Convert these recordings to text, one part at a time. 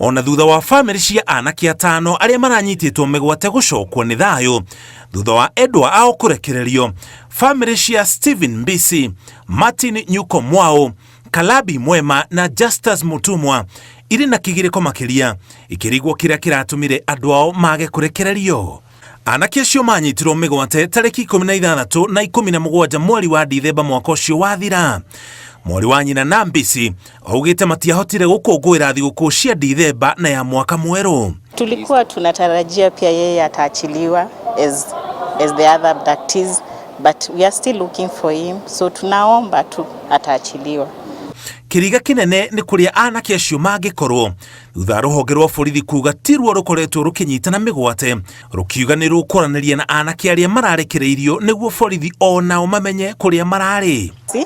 Ona thutha wa famĩlĩ cia anake atano arĩa maranyitĩtwo mĩgwate gũcokwo nĩ thayũ thutha wa endwa ao kũrekererio, famĩlĩ cia Stephen Mbisi, Martin Nyuko Mwau, Kalabi Mwema na Justus Mutumwa irĩ na kĩgirĩko makĩria ikĩrigwo kĩrĩa kĩratũmire andũ ao mage kũrekererio. Anake acio manyitirwo mĩgwate tarĩki 16 na 17 mweri wa Dithemba mwaka ũcio wathira. Mwarĩ wa nyina na Mbisi augĩte matiahotire gũkũngũĩra thigũkũ cia Dithemba na ya mwaka mwerũ. Tulikuwa tunatarajia pia yeye ataachiliwa as the other abductees, but we are still looking for him, so tunaomba tu ataachiliwa. Kĩriga kĩnene nĩ kũrĩa anake acio mangĩkorwo thutha wa rũhonge rwa borithi kuga ti ruo rũkoretwo rũkĩnyitana mĩgwate, rũkiuga nĩ rũkwaranĩria na anake arĩa mararekereirio nĩguo borithi o nao mamenye kũrĩa mararĩ. See,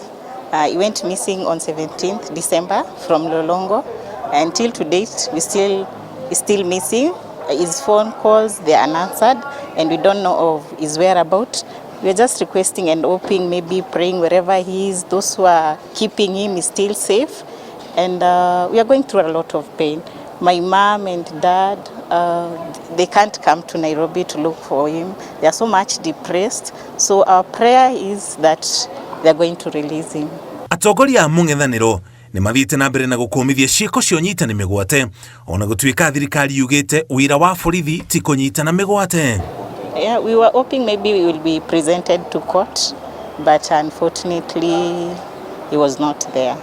he went missing on 17th December from Mlolongo. Until to date, we still he's still missing. His phone calls, they are unanswered, and we don't know of his whereabouts. We are just requesting and hoping, maybe praying wherever he is, those who are keeping him is still safe. And we are going through a lot of pain. My mom and dad, they can't come to Nairobi to look for him. They are so much depressed. So our prayer is that they are going to release him. Atongoria a mũng'ethanĩro nĩ mathiĩte na mbere na gũkũmithia ciĩko cia ũnyitani mĩgwate ona gũtuĩka thirikari yugĩte wĩra wa borithi ti kũnyitana mĩgwate. Yeah, we were hoping maybe we will be presented to court, but unfortunately, he was not there.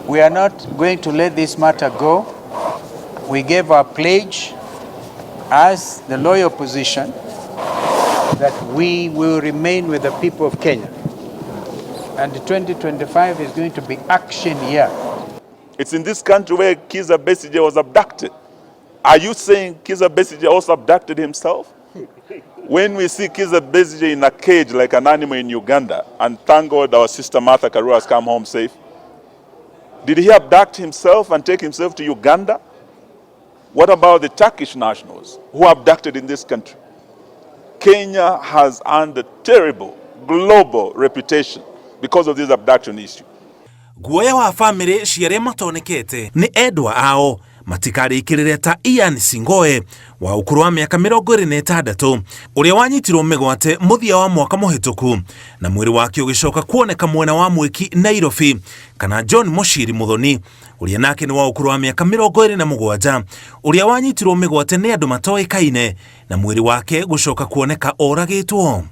We are not going to let this matter go. We gave our pledge as the loyal opposition that we will remain with the people of Kenya. And 2025 is going to be action year. It's in this country where Kizza Besigye was abducted. Are you saying Kizza Besigye also abducted himself? When we see Kizza Besigye in a cage like an animal in Uganda, and thank God our sister Martha Karua has come home safe, did he abduct himself and take himself to Uganda? What about the Turkish nationals who are abducted in this country? Kenya has earned a terrible global reputation because of this abduction issue. Guoya wa famĩlĩ cia arĩa matonekete nĩ endwa ao matikarĩkĩrĩre ta Ian Singoe wa ũkũrũ wa mĩaka 26, ũrĩa wanyitirwo mĩgwate mũthia wa mwaka mũhĩtũku na mwĩrĩ wake ũgĩcoka kuoneka mwena wa Mwĩki, Nairobi, kana John Mushiri Muthoni, ũrĩa nake nĩ wa ũkũrũ wa mĩaka 27, ũrĩa wanyitirwo mĩgwate nĩ andũ matoĩkaine na mwĩrĩ wake gũcoka kuoneka oragĩtwo.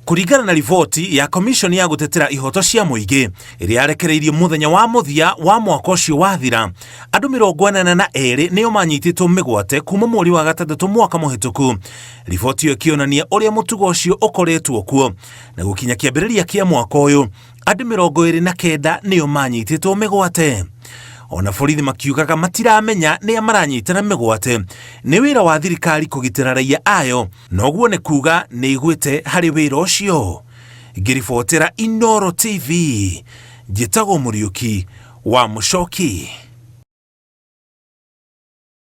Kũringana na riboti ya Commission ya gũtetera ihoto cia mũingĩ ĩrĩa yarekereirio mũthenya wa mũthia wa mwaka ũcio wathira, andũ 82 nĩo manyitĩtwo mĩgwate kuma mweri wa gatandatũ mwaka mũhĩtũku. Riboti ĩyo ĩkĩonania ũrĩa mũtugo ũcio ũkoretwo kuo, na gũkinya kĩambĩrĩria kĩa mwaka ũyũ andũ 29 nĩo manyitĩtwo mĩgwate. Ona borithi makiugaga matiramenya nĩa maranyitana mĩgwate, nĩ wĩra wa thirikari kũgitĩra raia ayo, noguo nĩ kuga nĩ ĩgwĩte harĩ wĩra ũcio. Ngĩribotera Inoro TV, njĩtagwo Mũriũki wa Mũcoki.